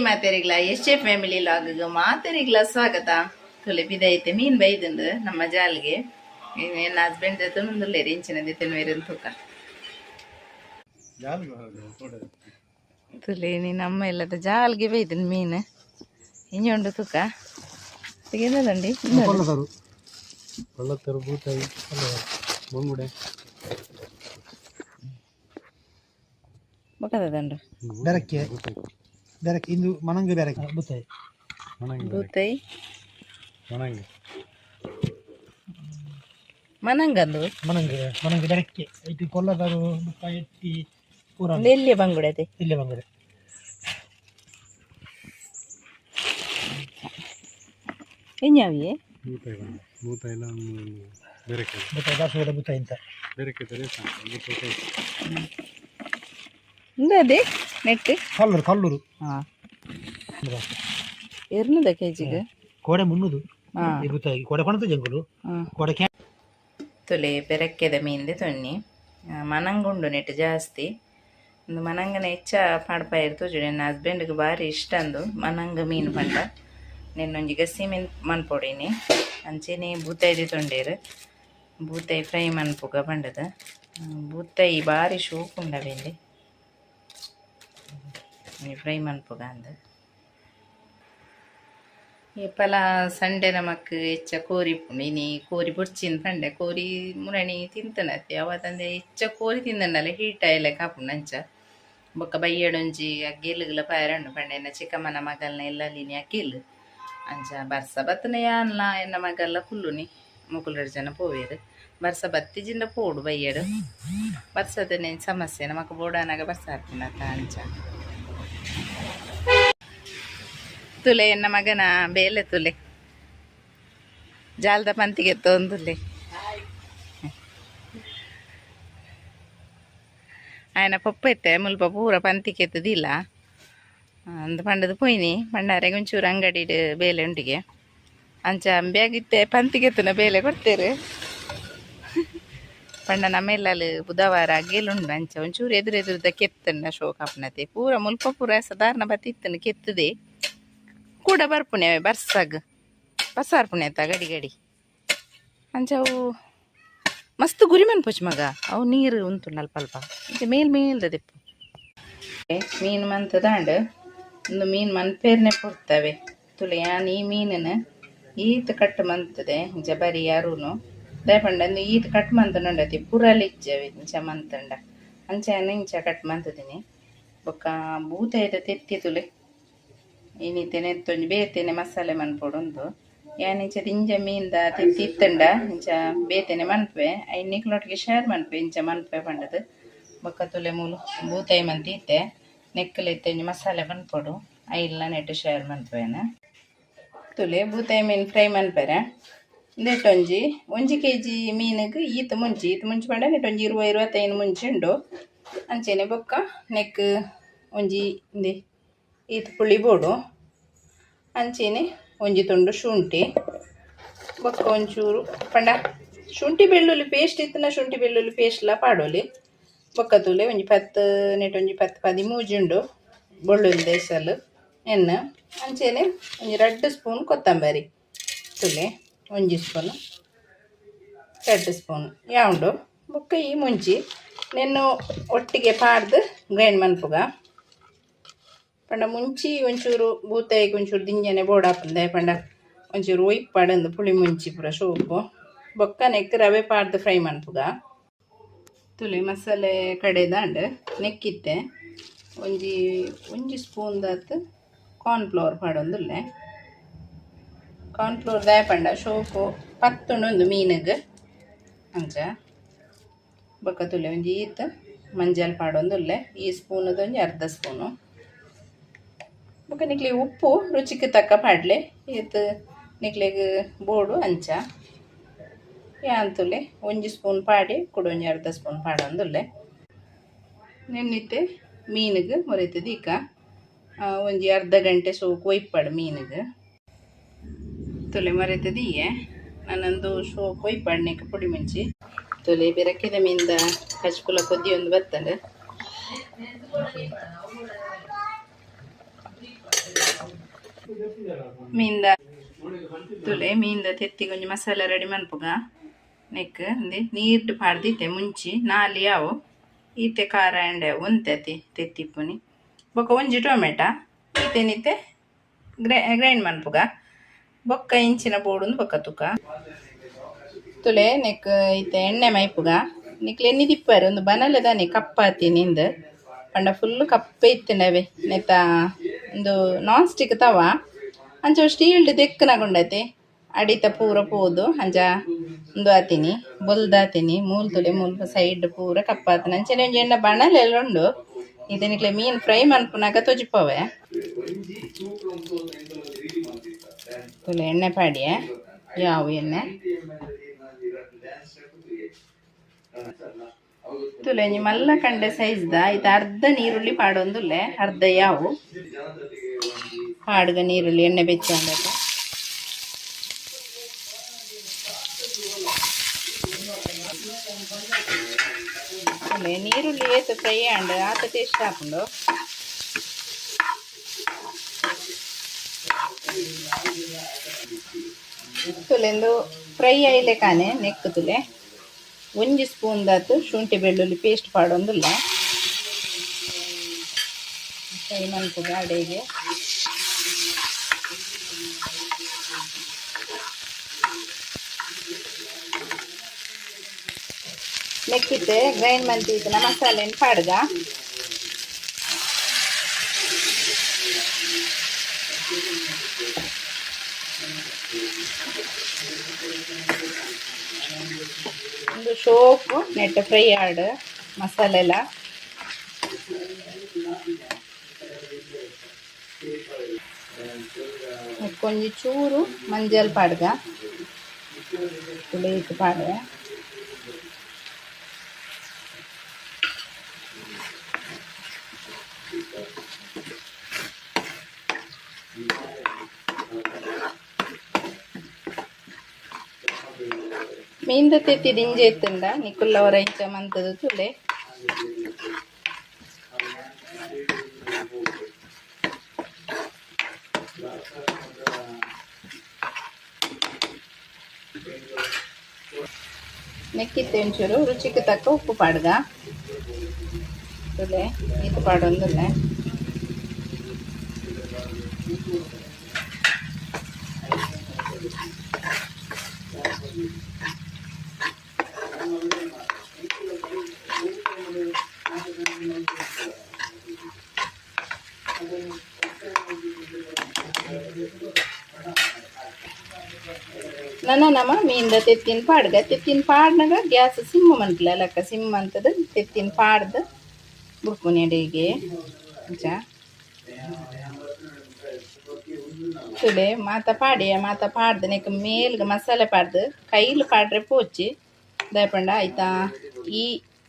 ಮಾತೆರಿಗ್ಲ ಎಷ್ಟೇ family log ಮಾತೆರಿಗ್ಲ ಸ್ವಾಗತ. ತುಲೆ ಬಿದೈತೆ ಮೀನ್ ಬೈದಂದು ನಮ್ಮ ಜಾಲ್ಗೆ. ಎನ್ನ ಹಸ್ಬೆಂಡ್ ತುನುಂದುಲ್ಲೇರಿ ಇಂಚಿನ ದಿತ್ತನ ತೂಕ. ತುಲೆ ನೀನು ಅಮ್ಮ ಇಲ್ಲದ ಜಾಲ್ಗೆ ಬೈದನ್ ಮೀನು ಇಂಜುಂಡು ತೂಕ. ಏನದಂಡಿ? ಕೊಲ್ಲತರು, ಬೂತಾಯಿ, ಬಂಗುಡೆ. ಬೊಕದಂಡು. ಬೆರಕೆ, ಬೆರಕೆ ಇಂದು ಮನಂಗ, ಬೆರಕೆ, ಬುತ್ತಾಯಿ. ಬೂತಾಯಿ. ಮಣಂಗೆ. ಮನಂಗಂದು. ಮನಂಗ, ಮನಂಗ, ಬೆರಕೆ ಇದು ಕೊಲ್ಲತರು ಬುತ್ತಾಯಿ ಎಟ್ಟಿ ಪೂರ. ಎಲ್ಲಿಯ ಬಂಗುಡೆ ಅದೇ? ಇಲ್ಲೇ ಬಂಗುಡೆ. ಇನ್ಯಾವಿಯೇ? ಬೂತಾಯಿ, ಬೂತಾಯಿ ಎಲ್ಲ ಬೆರಕೆ. ಬುತ್ತಾಯಿ, ದಾಸವಾಳ ಬುತ್ತಾಯಿ ಅಂತ. ಬೆರಕೆ ಬೂತಾಯಿ. ಅದೇ ನೆಟ್. ಕಲ್ಲೂರು, ಕಲ್ಲೂರು. ಹಾಂ, ಎರ್ನದ ಕೆಜಿಗೆ? ಕೋಡೆ 300. ಹಾಂ. ಈ ಬುತ್ತಾಯಿ ಕೋಡೆ ಕೊಣತು ಜಂಗುಲು. ಹಾಂ. ಕೋಡೆ ಕ್ಯಾ. ತುಲೆ ಬೆರಕ್ಕೆದ ಮೀನ್ದೆ ತೊನ್ನಿ ಮನಂಗುಂಡು ನೆಟ್ ಜಾಸ್ತಿ. ಒಂದು ಮನಂಗನ ಹೆಚ್ಚ ಪಾಡ್ಪಾಯಿರ್ ತೋಜುಡು. ಎನ್ನ ಹಸ್ಬೆಂಡ್ಗೆ ಭಾರಿ ಇಷ್ಟ ಅಂದು ಮನಂಗ ಮೀನು ಪಂಡ. ನೆನ್ನೊಂಜಿ ಗಸಿ ಮೀನು ಮನ್ಪೊಡಿನಿ. ಅಂಚೆನೆ ಬೂತಾಯಿ ತೊಂಡೇರು, ಬೂತಾಯಿ ಫ್ರೈ ಮನ್ಪುಗ ಪಂಡದ. ಬೂತಾಯಿ ಭಾರಿ ಶೋಕುಂಡವೆಂದೆ ಫ್ರೈ ಮನ್ಪುಗ ಅಂದು. ಏಪಲ ಸಂಡೆ ನಮಕ್ ಹೆಚ್ಚ ಕೋರಿ ಇಪ್ಪುಂಡು. ಇನಿ ಕೋರಿ ಬೊಡ್ಚಿನ ಪಂಡೆ. ಕೋರಿ ಮುರಣಿ ತಿಂತನತ್ತೆ ಅವತ್ತಂದೆ ಹೆಚ್ಚ ಕೋರಿ ತಿಂದನಲ್ಲ, ಹೀಟ್ ಆಯ್ಲೆ ಕಾಪುಂಡು ಅಂಚ. ಬೊಕ್ಕ ಬಯ್ಯಡೊಂಜಿ ಅಗ್ಗೆಲುಗ್ಲ ಪಾಯರಂಡು ಪಂಡೆ. ಎನ್ನ ಚಿಕ್ಕಮ್ಮನ ಮಗಲ್ನ ಎಲ್ಲಲಿನಿ ಅಕ್ಕಿಲ್ ಅಂಚ. ಬರ್ಸ ಬತ್ತನ ಯಾನ್ಲ ಎನ್ನ ಮಗಲ್ಲ ಕುಲ್ಲುನಿ, ಮೊಕುಲು ಜನ ಪೋವೇರು. ಬರ್ಸ ಬತ್ತಿಜಿಂದ ಪೋಡು ಬಯ್ಯಡು. ಬರ್ಸದನೆ ಸಮಸ್ಯೆ ನಮಕ್ ಬೋಡಾನಾಗ ಬರ್ಸ ಹಾಕುಂಡತ್ತ ಅಂಚ. ತುಲೆ ಎನ್ನ ಮಗನ ಬೇಲೆ ತುಲೆ, ಜಾಲದ ಪಂತಿಗೆ ತೊಂದುಲೆ. ಆಯನ ಪಪ್ಪ ಇತ್ತೆ ಮುಲ್ಪ ಪೂರ ಪಂತಿಗೆ ಎತ್ತದಿಲ್ಲ ಅಂದ್ ಪಂಡದು ಪೋಯಿನಿ. ಪಂಡಾರೆಗ್ ಒಂಚೂರು ಅಂಗಡಿಡ್ ಬೇಲೆ ಉಂಡಿಗೆ ಅಂಚ ಅಂಬ್ಯಾಗಿತ್ತೆ ಪಂತಿಗೆ ಎತ್ತುನ ಬೇಲೆ ಕೊಡ್ತೇರು. ಪಂಡ ನಮ್ಮೆಲ್ಲಲು ಬುಧವಾರ ಅಗ್ಗೆಲುಂಡು. ಅಂಚ ಒಂಚೂರು ಎದುರು ಎದುರುದ ಕೆತ್ತಂಡ ಶೋಕ ಆಪುನತೆ. ಪೂರ ಮುಲ್ಪ ಪೂರ ಸಾಧಾರಣ ಬತ್ತಿತ್ತನು ಕೆತ್ತದೆ ಕೂಡ ಬರ್ಪುಣೆ ಬರ್ಸಗ್ ಪಸಾರ್ಪುಣೆ ಆತ ಗಡಿ ಗಡಿ. ಅಂಚ ಅವು ಮಸ್ತ್ ಗುರಿ ಮನ್ಪುಚ್ ಮಗ. ಅವು ನೀರು ಉಂಟು ಅಲ್ಪ ಅಲ್ಪ. ಇಂಚ ಮೇಲ್ ಮೇಲ್ದ ದೆಪ್ಪು. ಮೀನು ಮಂತದಾಂಡ್. ಒಂದು ಮೀನು ಮನ್ಪೇರ್ನೆ ಪೊರ್ತವೆ. ತುಲೆ ಯಾನ್ ಈ ಮೀನನ್ನು ಈತ್ ಕಟ್ ಮಂತದೆ. ಇಂಚ ಬರಿ ಅರುನು ದಾಯೆ ಪಂಡ ಅಂದು ಈತ್ ಕಟ್ ಮಂತುಂಡತಿ ಪುರಲಿಜ್ಜವೆ ಇಂಚ ಮಂತಂಡ. ಅಂಚ ಯಾನ್ ಇಂಚ ಕಟ್ ಮಂತದಿನಿ. ಬೊಕ್ಕ ಬೂತಾಯಿದ ತೆತ್ತಿ ತುಲೆ ಇನಿತೆನೆ ಒಂಜಿ ಬೇತೆನೆ ಮಸಾಲೆ ಮನ್ಪೊಡುಂದು. ಯಾನ್ ಇಂಚ ದಿಂಜ ಮೀನ್ದ ತೆತ್ತಿ ಇತ್ತಂಡ ಇಂಚ ಬೇತೆನೆ ಮನ್ಪುವೆ. ಐನ್ ನಿಕ್ಲೊಟ್ಟಿಗೆ ಶೇರ್ ಮನ್ಪುವೆ ಇಂಚ ಮನ್ಪುವೆ ಪಂಡದು. ಬೊಕ್ಕ ತುಲೆ ಮೂಲು ಬೂತಾಯಿ ಮಂತಿ ಇತ್ತೆ. ನೆಕ್ಕಲೆ ಇತ್ತೆ ಒಂಜಿ ಮಸಾಲೆ ಮನ್ಪೊಡು, ಐಲ್ನ ನೆಟ್ ಶೇರ್ ಮನ್ಪುವೆನ. ತುಲೆ ಬೂತಾಯಿ ಮೀನು ಫ್ರೈ ಮನ್ಪೆರೆ ನೆಟ್ಟೊಂಜಿ ಒಂಜಿ ಕೆಜಿ ಮೀನುಗ್ ಈತ್ ಮುಂಚಿ. ಈತ್ ಮುಂಚಿ ಪಂಡ ನೆಟ್ ಒಂಜಿ 20 25 ಮುಂಚಿ ಉಂಡು. ಅಂಚೆನೆ ಬೊಕ್ಕ ನೆಕ್ ಒಂಜಿ ಇಂದೆ ಈತ್ ಪುಳಿ ಬೋಡು. ಅಂಚೆನೆ ಒಂಜಿ ತುಂಡು ಶುಂಠಿ, ಬೊಕ್ಕ ಒಂಚೂರು ಪಂಡ ಶುಂಠಿ ಬೆಳ್ಳುಳ್ಳಿ ಪೇಸ್ಟ್ ಇತ್ತಿನ ಶುಂಠಿ ಬೆಳ್ಳುಳ್ಳಿ ಪೇಸ್ಟ್ಲ ಪಾಡೊಲಿ. ಬೊಕ್ಕ ತೂಲೆ ಒಂಜಿ 10 ನೆಟ್ ಒಂಜಿ 10 13 ಉಂಡು ಬೆಳ್ಳುಳ್ಳಿ ದೇಸಲು ಎಣ್ಣೆ. ಅಂಚೆನೆ ಒಂಜಿ 2 ಸ್ಪೂನ್ ಕೊತ್ತಂಬರಿ. ತುಲೆ ಒಂಜಿ ಸ್ಪೂನ್, 2 ಸ್ಪೂನ್ ಯಾವುಂಡು. ಬೊಕ್ಕ ಈ ಮುಂಚಿ ನೆನ್ನು ಒಟ್ಟಿಗೆ ಪಾಡ್ದು ಗ್ರೈಂಡ್ ಮನ್ಪುಗ. ಪಂಡ ಮುಂಚಿ ಒಂಚೂರು ಬೂತಾಯಿಗ್ ಒಂಚೂರು ದಿಂಜನೆ ಬೋಡಾಪುಂಡು. ಪಂಡ ಒಂಚೂರು ಒಯ್ಪಾಡಂದು ಪುಳಿ ಮುಂಚಿ ಪೂರ ಶೋಕು. ಬೊಕ್ಕ ನೆಕ್ ರವೆ ಪಾಡ್ದು ಫ್ರೈ ಮನ್ಪುಗ. ತುಲೆ ಮಸಾಲೆ ಕಡೆದಾಂಡ್. ನೆಕ್ಕಿತ್ತೆ ಒಂಜಿ ಒಂಜಿ ಸ್ಪೂನ್ ದಾತ್ ಕಾರ್ನ್ಫ್ಲೋರ್ ಪಾಡೊಂದುಲ್ಲೆ. ಕಾರ್ನ್ಫ್ಲೋರ್ ದಾಯೆ ಪಂಡ ಶೋಕು ಪತ್ತುಂಡು ಮೀನುಗ್ ಅಂಚ. ಬೊಕ್ಕ ತುಲೆ ಒಂಜಿ ಈತ್ ಮಂಜಲ್ ಪಾಡೊಂದುಲ್ಲೆ, ಈ ಸ್ಪೂನದ ಒಂಜಿ ಅರ್ಧ ಸ್ಪೂನು. ಬೊಕ್ಕ ನಿಕ್ಲೆ ಉಪ್ಪು ರುಚಿಗೆ ತಕ್ಕ ಪಾಡ್ಲೆ, ಈತ್ ನಿಕ್ಲೆಗ್ ಬೋಡು ಅಂಚ. ಯಾನ್ ತುಲೆ ಒಂಜಿ ಸ್ಪೂನ್ ಪಾಡಿ ಕುಡ ಒಂಜಿ ಅರ್ಧ ಸ್ಪೂನ್ ಪಾಡೊಂದುಲ್ಲೆ. ನೆನ್ನಿತ್ತೆ ಮೀನುಗ್ ಮೊರೆತ ದೀಕ ಒಂಜಿ ಅರ್ಧ ಗಂಟೆ ಸೋಕು ಒಯ್ಪಾಡು ಮೀನುಗ್. ತುಲೆ ಮೊರೆತ ದೀಯೆ ನಾನೊಂದು ಶೋಕು ಒಯ್ಪಾಡು ನೆಕ್ ಪೊಡಿ ಮುಂಚಿ. ತುಲೆ ಬೆರಕೆದ ಮೀನ್ದ ಕಚ್ಕುಲ ಕೊದ್ದಿ ಒಂದು ಬತ್ತಂಡು. ಮೀನ್ದ ತುಲೆ ಮೀನ್ದ ತೆತ್ತಿ ಕೊಂಚ ಮಸಾಲೆ ರೆಡಿ ಮನ್ಪುಗ ನೆಕ್ ಅಂದೆ ನೀರ್ಡ್ ಪಾಡ್ದಿತ್ತೆ ಮುಂಚಿ ನಾಲಿ ಯಾವು ಈತೆ ಖಾರ ಎಂಡೆ ಒಂತೆ ತೆತ್ತಿಪ್ಪುನಿ ಬೊಕ್ಕ ಒಂಜಿ ಟೊಮೆಟ ಈತೆ ನಿತ್ತೆ ಗ್ರೈಂಡ್ ಮನ್ಪುಗ ಬೊಕ್ಕ ಇಂಚಿನ ಬೋಡುಂದು ಬೊಕ್ಕ ತುಕ ತುಲೆ ನೆಕ್ ಈತೆ ಎಣ್ಣೆ ಮೈಪುಗ ನಿಕ್ಲೆ ಎಣ್ಣೆ ದಿಪ್ಪಾರೆ ಒಂದು ಬನಲೆ ದಾನೆ ಕಪ್ಪಾತಿ ನಿಂದು ಪಂಡ ಫುಲ್ ಕಪ್ಪೆ ಇತ್ತುಂಡವೆ ನೆತ್ತ ಒಂದು ನಾನ್ ಸ್ಟಿಕ್ ತವ ಅಂಚ ಸ್ಟೀಲ್ಡ್ ದೆಕ್ಕನಗುಂಡತೆ ಅಡಿತ ಪೂರ ಪೋದು ಅಂಚ ಉಂದು ಆತೀನಿ ಬೊಲ್ದಾತೀನಿ ಮೂಲ್ ತುಲೆ ಮೂಲ್ ಸೈಡ್ ಪೂರ ಕಪ್ಪಾತಿನಿ ಅಂಚನೆ ಒಂಜಿ ಎಣ್ಣೆ ಬಣಲೆಲ್ಲ ಉಂಡು ಇತ್ತೆ ನಿಕ್ಲೆ ಮೀನ್ ಫ್ರೈ ಮನ್ಪುನಾಗ ತೊಜಿಪವೆ ತುಲೆ ಎಣ್ಣೆ ಪಾಡಿಯೆ ಯಾವು ಎಣ್ಣೆ ತುಲೆ ಒಂಜಿ ಮಲ್ಲ ಕಂಡೆ ಸೈಜ್ದ ಇದು ಅರ್ಧ ನೀರುಳ್ಳಿ ಪಾಡೊಂದುಲ್ಲೆ ಅರ್ಧ ಯಾವು ಪಾಡ್ಗ ನೀರುಳ್ಳಿ ಎಣ್ಣೆ ಬೆಚ್ಚ ಅಂದಕ್ಕೆ ತುಲೆ ನೀರುಳ್ಳಿ ಏತು ಫ್ರೈ ಆಂಡ್ ಆತ ಟೇಸ್ಟ್ ಆಪುಂಡು ತುಲೆಂದು ಫ್ರೈ ಆಯ್ಲೆ ಕಾನೆ ನೆಕ್ ತುಲೆ ಒಂಜಿ ಸ್ಪೂನ್ ದಾತು ಶುಂಠಿ ಬೆಳ್ಳುಳ್ಳಿ ಪೇಸ್ಟ್ ಪಾಡೊಂದುಲ್ಲ ಫ್ರೈ ಮನ್ಪುಗ ಅಡೆಗೆ ನೆಕ್ಕಿತ್ತೆ ಗ್ರೈಂಡ್ ಮಂತಿತ್ತಿನ ಮಸಾಲೆನ್ ಪಾಡ್ಗ ಒಂದು ಸೋಪು ನೆಟ್ ಫ್ರೈ ಆಡ್ ಮಸಾಲೆ ಎಲ್ಲ ಒಂಜಿ ಚೂರು ಮಂಜಲ್ ಪಾಡ್ಗ ತುಳಿಯಿತು ಪಾಡುವೆ ಮೀನ್ದ ತೆತ್ತಿ ದಿಂಜೆ ಇತ್ತುಂಡ ನಿಕುಲ್ಲವರ ಇಂಚ ಮಂತದ ತುಲೆ ನೆಕ್ಕಿತ್ತೆ ಒಂಚೂರು ರುಚಿಗೆ ತಕ್ಕ ಉಪ್ಪು ಪಾಡ್ಗ ತುಲೆ ಈತು ಪಾಡೊಂದುಲ್ಲೆ ನನ ನಮ ಮೀನ್ದ ತೆತ್ತಿನ ಪಾಡ್ಗ ತೆತ್ತಿನ ಪಾಡ್ನಾಗ ಗ್ಯಾಸ್ ಸಿಮ್ ಮನ್ಪುಲೆ ಲಕ್ಕ ಸಿಮ್ ಅಂತದ ತೆತ್ತಿನ ಪಾಡ್ದು ಬುಡ್ಪುನಿ ಅಡಿಗೆ ಅಂಚ ತುಲೆ ಮಾತ ಪಾಡಿಯ ಮಾತ ಪಾಡ್ದು ನೆಕ್ ಮೇಲ್ಗ್ ಮಸಾಲೆ ಪಾಡ್ದು ಕೈಲ್ ಪಾಡ್ರೆ ಪೋಚಿ ದಾಯಪಂಡ ಆಯ್ತಾ ಈ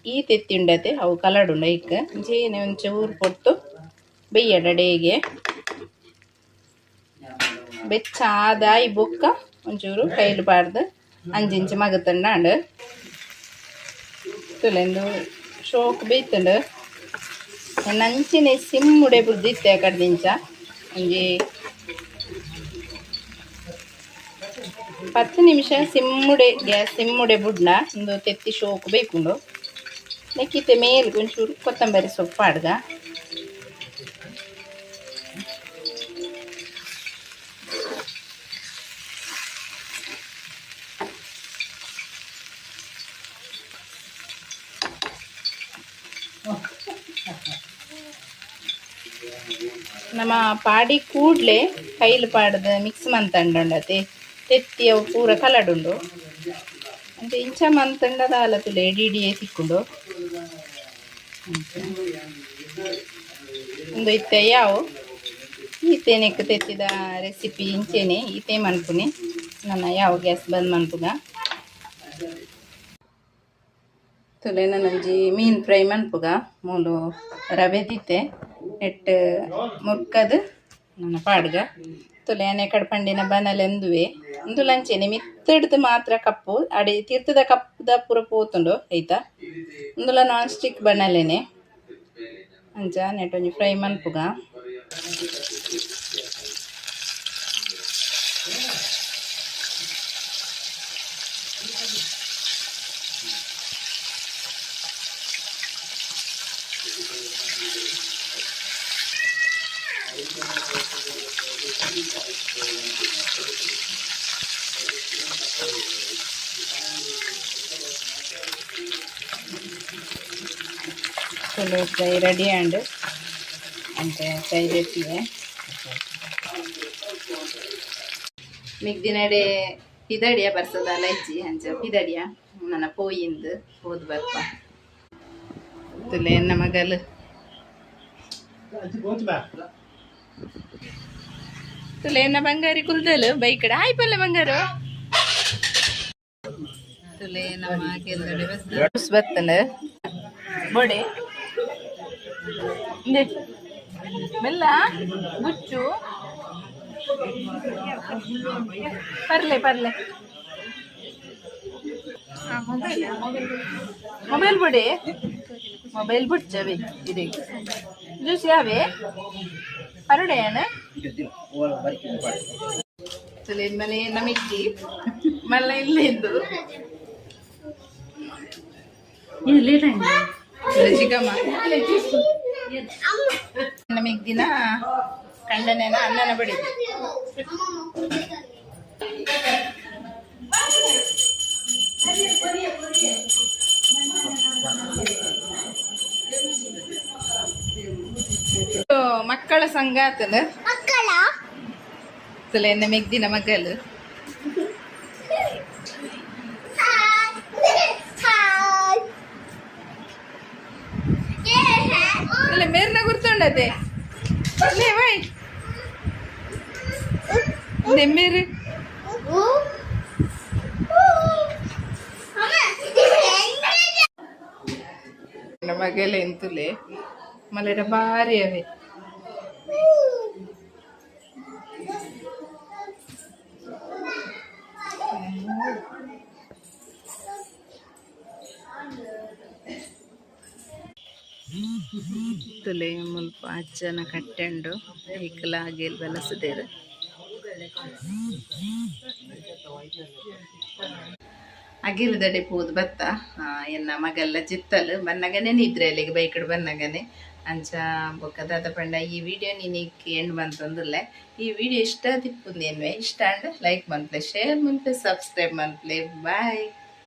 ಈ ತೆತ್ತಿ ಉಂಡತೆ ಅವು ಕಲಡುಂಡ ಐಕ್ ಅಂಚೆನೆ ಒಂಚೂರು ಪೊರ್ತು ಬೆಯ್ಯಡ ಅಡಿಗೆ ಬೆಚ್ಚ ಆದಾಯಿ ಬೊಕ್ಕ ಒಂಚೂರು ಕೈಲಿ ಪಾಡ್ದು ಅಂಚಿಂಚಿ ಮಗತ್ತಂಡಾಂಡ್ ತುಲೆಂದು ಶೋಕ್ ಬೇಯ್ತುಂಡು ಅಂಚಿನೆ ಸಿಮ್ಮುಡೆ ಬುಡ್ದಿತ್ತೆ ಕಡ್ದಿಂಚ ಒಂಜಿ 10 ನಿಮಿಷ ಸಿಮ್ಮುಡೆ ಗ್ಯಾಸ್ ಸಿಮ್ಮುಡೆ ಬುಡ್ನ ಒಂದು ತೆತ್ತಿ ಶೋಕ್ ಬೇಕುಂಡು ನೆಕ್ಕಿತ್ತೆ ಮೇಲ್ಗೆ ಒಂಚೂರು ಕೊತ್ತಂಬರಿ ಸೊಪ್ಪು ಪಾಡ್ಗ ನಮ್ಮ ಪಾಡಿ ಕೂಡ್ಲೆ ಕೈಲಿ ಪಾಡ್ದು ಮಿಕ್ಸ್ ಮಂತಂಡುಂಡತೆ ತೆತ್ತಿ ಅವು ಪೂರ ಕಲಡುಂಡು ಅಂಚ ಇಂಚ ಮಂತಂಡ ದಾಲ ತುಲೆ ಎಡಿ ಇಡಿಯೇ ತಿಕ್ಕುಂಡು ಉಂದು ಇತ್ತೆ ಯಾವು ಈತೇನೆಕ್ ತೆತ್ತಿದ ರೆಸಿಪಿ ಇಂಚೆನೆ ಈತೆ ಮನ್ಪುನಿ ನನ್ನ ಯಾವ ಗ್ಯಾಸ್ ಬಂದ್ ಮನ್ಪುಗ ತುಲೆ ನನೊಂಜಿ ಮೀನ್ ಫ್ರೈ ಮನ್ಪುಗ ಮೂಲು ರವೆ ದಿತ್ತೆ ನೆಟ್ ಮುರ್ಕದ್ ನನ್ನ ಪಾಡ್ಗ ತುಲೆ ಅನೆ ಕಡ್ಪಂಡಿನ ಬನಲೆಂದುವೆ ಉಂದು ಲಂಚೆನೆ ಮಿತ್ತಡ್ದು ಮಾತ್ರ ಕಪ್ಪು ಅಡಿ ತೀರ್ಥದ ಕಪ್ಪುದ ಪೂರ ಪೋತುಂಡು ಐತಾ ಉಂದುಲ ನಾನ್ ಸ್ಟಿಕ್ ಬನಲೆನೆ ಅಂಚ ನೆಟ್ ಒಂಜಿ ಫ್ರೈ ಮನ್ಪುಗ. ತುಲೆ ಚೈ ರೆಡಿ ಆಂಡ್. ಅಂಚೆ ಚೈ ದೆಪ್ಪಿಯೆ. ಮಿಗ್ದಿನಡೆ ಪಿದಡಿಯ ಬರ್ಸದ ಲೈಚಿ ಅಂಚ ಪಿದಡಿಯ ನನ್ನ ಪೋಯಿಂದು ಪೋದು ಬರ್ಪ. ತುಲೆ ಎನ್ನ ಮಗಲ್. ತುಲೆ ಎನ್ನ ಬಂಗಾರಿ ಕುಲ್ದಲ್ ಬೈಕಡ. ಹಾಯ್ ಪಲ್ಲೆ ಬಂಗಾರು. ತುಲೆ ನಮ್ಮ ಕೆಲ್ದಡೆ ಬತ್ತನ ಬೋಡೆ ಇಂದೆ ಮೆಲ್ಲ ಬುಚ್ಚು ಪರ್ಲೆ ಪರ್ಲೆ. ಮೊಬೈಲ್ ಬುಡಿ, ಮೊಬೈಲ್ ಬುಡ್ಚವೆ ಇದೆ. ಜ್ಯೂಸ್ ಯಾವೆ ಪರುಡೆಯನ ತುಲೆ ಮನೆ ನಮಿಕ್ಕಿ ಮಲ್ಲ ಇಲ್ಲೆಂದು ಚಿಕ್ಕಮ್ಮ ನಮಗೆ ದಿನ ಕಂಡನೇನ ಅಣ್ಣನ ಬಡಿದು. ಮಕ್ಕಳ ಸಂಗಾತನ ತುಲೆ ನಮಗೆ ದಿನ ಮಗಲು. ತುಲೆ ಮೇರ್ನ ಗುರ್ತುಂಡತೆ ಲೇ ವೈ ಮೇರು. ಮಗಲ ಎಂತುಲೆ ಮಲೆಡ ಬಾರಿ ಅವೆ. ತುಲೆ ಮುಲ್ಪ ಅಜ್ಜನ ಕಟ್ಟೆಂಡು ಐಕಲ ಅಗೇಲ್ ಬಲಸುದೇರು. ಅಗಿಲದಡೆ ಪೋದು ಬತ್ತ ಎನ್ನ ಮಗಲ್ಲ ಜಿತ್ತಲ್ ಬನ್ನಗನೆ ನಿದ್ರೆ ಅಲ್ಲಿಗೆ ಬೈಕಡ್ ಬನ್ನಗನೆ. ಅಂಚ ಬೊಕ್ಕ ದಾದ ಪಂಡ ಈ ವಿಡಿಯೋ ನಿನಗೆ ಎಂಡ್ ಬಂತಂದುಲ್ಲೆ. ಈ ವಿಡಿಯೋ ಇಷ್ಟ ತಿಪ್ಪುಂದೇನ್ವೆ ಇಷ್ಟ ಅಂಡ್ ಲೈಕ್ ಮನ್ಪ್ಲೆ, ಶೇರ್ ಮನ್ಪ್ಲೆ, ಸಬ್ಸ್ಕ್ರೈಬ್ ಮನ್ಪ್ಲೆ. ಬಾಯ್.